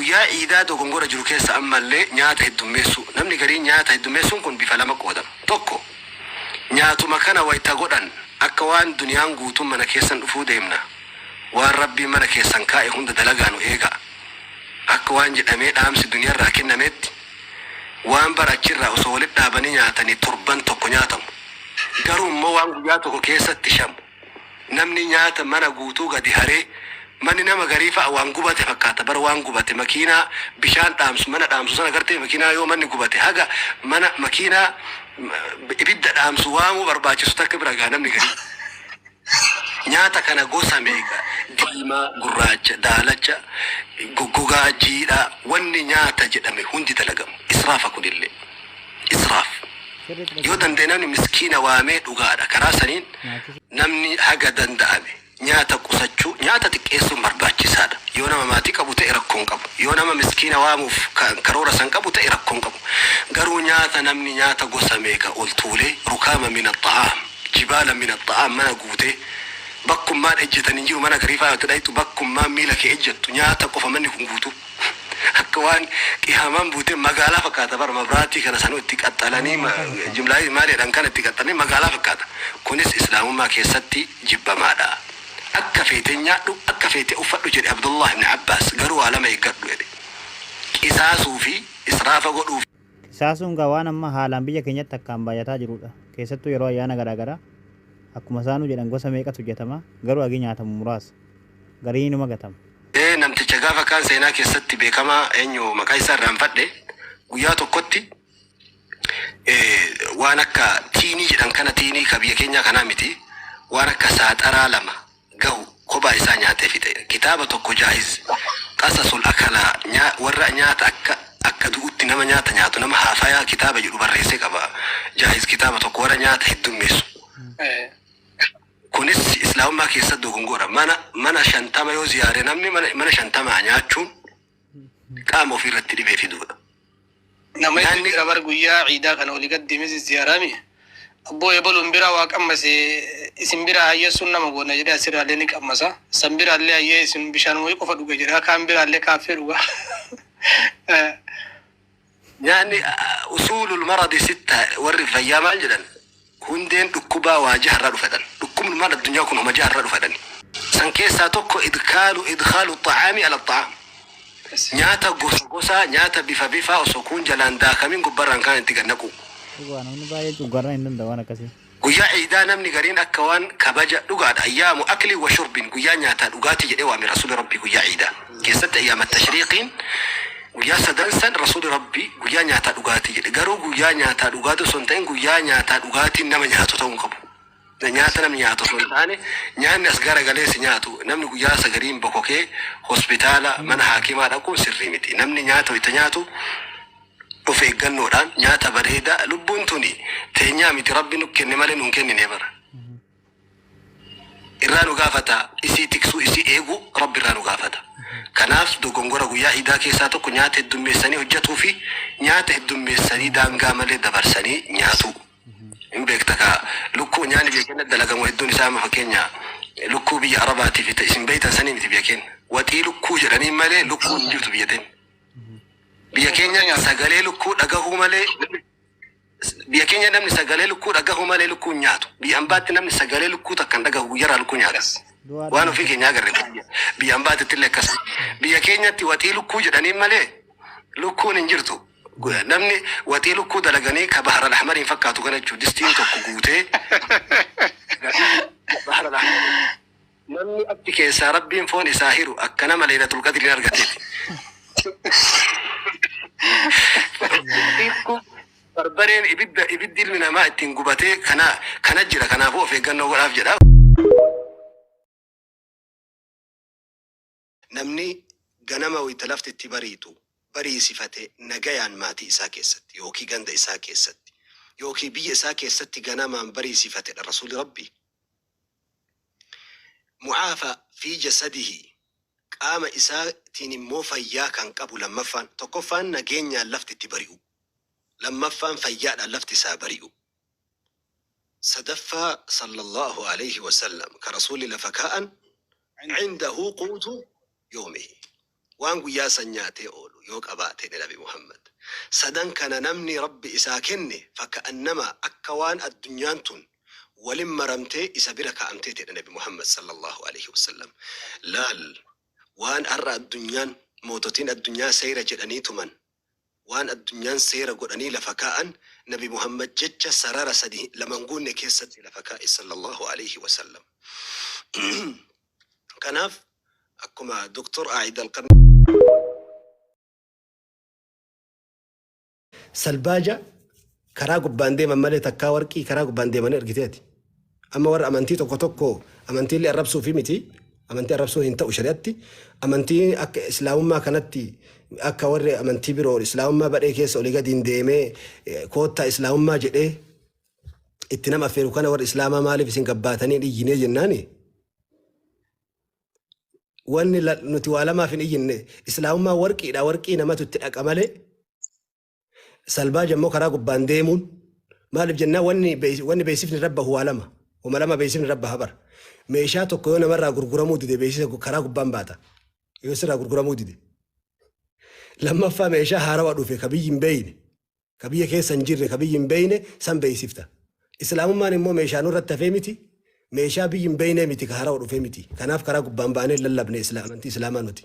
Guyyaa iidaa dogongora jiru keessa ammallee nyaata heddummeessuu. Namni gariin nyaata heddummeessuun kun bifa lama qoodama. Tokko, nyaatuma kana wayta godhan akka waan duniyaan guutuun mana keessan dhufuu deemna, waan Rabbiin mana keessan kaa'e hunda dalagaa nu eegaa akka waan jedhamee dhaamsi duniyarraa kennameetti waan bar achirraa osoo walitti dhaabanii nyaatanii torban tokko nyaatamu. Garuu immoo waan guyyaa tokko keessatti shamu. Namni nyaata mana guutuu gadi haree manni nama garii fa'a waan gubate fakkaata bar waan gubate makiinaa bishaan dhaamsu mana dhaamsu sana gartee makiinaa yoo manni gubate haga mana makiinaa ibidda dhaamsu waamuu barbaachisu takka bira gaha namni garii. Nyaata kana gosa meeqa diimaa gurraacha daalacha goggogaa jiidhaa wanni nyaata jedhame hundi dalagamu israafa kunillee israaf. Sirriitti Yoo dhaggeeffadhu. danda'e namni miskiina waamee dhugaadha. Karaa saniin Nyaachisuu. namni haga danda'ame nyaata qusachuu, nyaata xiqqeessuun barbaachisaadha. Yoo nama maatii qabu ta'e rakkoo hin qabu. Yoo nama miskiina waamuuf karoora san qabu ta'e rakkoo hin qabu. Garuu nyaata namni nyaata gosa meeqa ol tuulee rukaama min axxa'aam, jibaala min axxa'aam mana guutee bakkummaan ejjetan hin jiru mana garii faa yoo itti dhayxu bakkummaan miila kee ejjettu nyaata qofa manni kun guutuu. Akka waan qiyaamaan buutee magaalaa fakkaata bar mabraatii kana sanuu itti Mana qaxxalanii nyaataa fakkaata. jimlaa maal jedhan kana itti qaxxalanii magaalaa fakkaata. Kunis islaamummaa keessatti jibbamaadha. Akka feete nyaadhu akka feete uffadhu jedhe Abdullah ibn Abbaas garuu waa lama eeggadhu jedhe. Qisaasuu fi israafa godhuu Qisaasuun gaa waan amma haalaan biyya keenyatti akkaan baay'ataa jiruudha. Keessattuu yeroo ayyaana garaa garaa akkuma isaanuu jedhan gosa meeqatu hojjetama garuu hagi nyaatamu muraasa. Gariin inuma gatama. Ee namticha gaafa kaan seenaa keessatti beekamaa eenyu maqaa isaa irraanfadhe guyyaa tokkotti waan akka tiinii jedhan kana tiinii ka biyya keenyaa kanaa miti waan akka saaxaraa lama gahu kophaa isaa nyaatee fixe kitaaba tokko jaahiz qasasul akalaa warra nyaata akka akka du'utti nama nyaata nyaatu nama haafayaa kitaaba jedhu barreessee qaba jaahiz kitaaba tokko warra nyaata heddummeessu Kunis Islaamummaa keessatti dogongora. Mana mana 50 yoo ziyaare namni mana mana shantamaa nyaachuun qaama ofii irratti dhibee fiduudha. Nama hedduu Nyaanni jira bar guyyaa ciidaa kana olii gad deemee zizziyaaraami. Abboo ebaluun biraa waa qammase isin biraa hayyee sun nama goona jedhee asirraallee ni qammasa. San biraallee hayyee isin bishaan wayii qofa dhuga jedha. Kaan biraallee kaaffee dhuga. Nyaanni usuulul maradi sitta warri fayyaa maal jedhan hundeen dhukkubaa waa jaharraa dhufa jedhan. Dhukkubnummaan addunyaa kun homa jaharraa dhufa jedhani. San keessaa tokko idkaalu idkaalu xa'aami ala xa'aam. Nyaata gosa gosaa nyaata bifa bifaa osoo kuun jalaan daakamin gubbarraan kaan itti gad naquu. Dhugaa namni baay'ee cuggarraa hin danda'u waan akkasii. Guyyaa Ciidaa namni gariin akka waan kabaja dhugaadha ayyaamu aklin wa shurbin guyyaa nyaataa dhugaatii jedhee waame Rasuuli Rabbii guyyaa Ciidaa keessatti ayyaama tashriiqiin guyyaa sadan san Rasuuli Rabbii guyyaa nyaataa dhugaatii jedhe garuu guyyaa nyaataa dhugaatii osoo hin ta'in guyyaa nyaataa dhugaatiin nama nyaatu ta'uu hin qabu nyaata namni nyaatu osoo hin taane nyaanni as garagalee si nyaatu namni guyyaa sagariin bokokee hospitaala mana haakimaa dhaquun sirrii miti namni nyaata wayita nyaatu of eeggannoodhaan nyaata bareedaa lubbuun tuni teenyaa miti rabbi nu kenne malee nun kennine bara irraa nu gaafata isii tiksuu isii eeguu rabbi irraa nu gaafata kanaaf dogongora guyyaa iidaa keessaa tokko nyaata heddummeessanii hojjetuu fi nyaata heddummeessanii daangaa malee dabarsanii nyaatuu hin beekta kaa lukkuu nyaanni biyya keenya dalagamu hedduun isaa amma fakkeenya lukkuu biyya arabaatii fi isin beektan sanii miti biyya keenya waxii lukkuu jedhanii malee lukkuun hin jirtu biyya teenya Biyya keenya sagalee lukkuu dhagahuu malee biyya keenya namni sagalee lukkuu dhagahuu malee lukkuu hin nyaatu. Biyya ambaatti namni sagalee lukkuu takka hin dhagahu guyyarraa lukkuu nyaata. Du'aadha Waan ofii keenya agarre biyya ambaatitti illee akkas. Biyya keenyatti waxii lukkuu jedhanii malee lukkuun hin jirtu. Namni waxii lukkuu dalaganii ka bahar al-ahmariin fakkaatu kana jechuudha. Distiin tokko guutee bahar al-ahmariin Namni achi keessaa Rabbiin foon isaa hiru akka nama Laylatul Qadriin argateeti. Barbareen ibidda ibiddi ilmi namaa ittiin gubatee kana kana jira kanaafuu of eeggannoo godhaaf jedha. Namni ganama wayta lafti itti bariitu bariisifate nagayaan maatii isaa keessatti yookii ganda isaa keessatti yookii biyya isaa keessatti ganamaan bariisifatedha Rasuulli Rabbii. Mu'aafa fii jasadihi qaama isaatiin immoo fayyaa kan qabu lammaffaan, tokkoffaan nageenyaan lafti itti bari'uu, lammaffaan fayyaadhaan lafti isaa bari'uu, sadaffaa sallallaahu aleyhi wasallam ka Rasuulli lafa kaa'an cindahu quutu yawmihi. Waan guyyaa san nyaatee oolu yoo qabaate jedhe Nabi Muhammad. Sadan kana namni Rabbi isaa kenne faka'annamaa akka waan addunyaan tun walin maramtee isa bira kaa'amteeti jedhe Nabi Muhammad sallallahu aleyhi wasallam. Laal waan ar'a addunyaan moototiin addunyaa seera jedhanii tuman, waan addunyaan seera godhanii lafa kaa'an Nabi Muhammad jecha sarara sadi lama hin guunne keessatti lafa kaa'e sallallahu aleyhi wasallam. Kanaaf akkuma Doktor Aayid Alqarni. Salbaaja karaa gubbaan deeman malee takkaa warqii karaa gubbaan deemanii argitee ati? Amma warra amantii tokko tokko amantiillee arrabsuufi miti. Amantii arrabsuun hin ta'u shari'atti. Amantii akka islaamummaa kanatti akka warri amantii biroo islaamummaa badhee keessa olii gadiin deemee koottaa islaamummaa jedhee itti nama affeeru kana warri islaamaa maaliif isin gabbaatanii hin iyyinee jennaani. Wanni nuti waa lamaaf hin iyyinne islaamummaa warqiidha warqii namatu itti dhaqa malee salbaaja immoo karaa gubbaan deemuun maaliif jennaan wanni wanni beeksifni irra bahu waa lama wama lama beeksifni irra baha bara meeshaa tokko yoo namarraa gurguramuu dide beeksisa karaa gubbaan baata yoo sirraa gurguramuu dide lammaffaa meeshaa haarawa dhufe ka biyyi hin beeyne Ka biyya keessa hin jirre, ka biyyi hin beeyne san beeysifta. Islaamummaan immoo meeshaa nurratti hafee miti, meeshaa biyyi hin beeynee miti, ka harawa dhufee miti. Kanaaf karaa gubbaan baanee hin lallabne amantii Islaamaa nuti.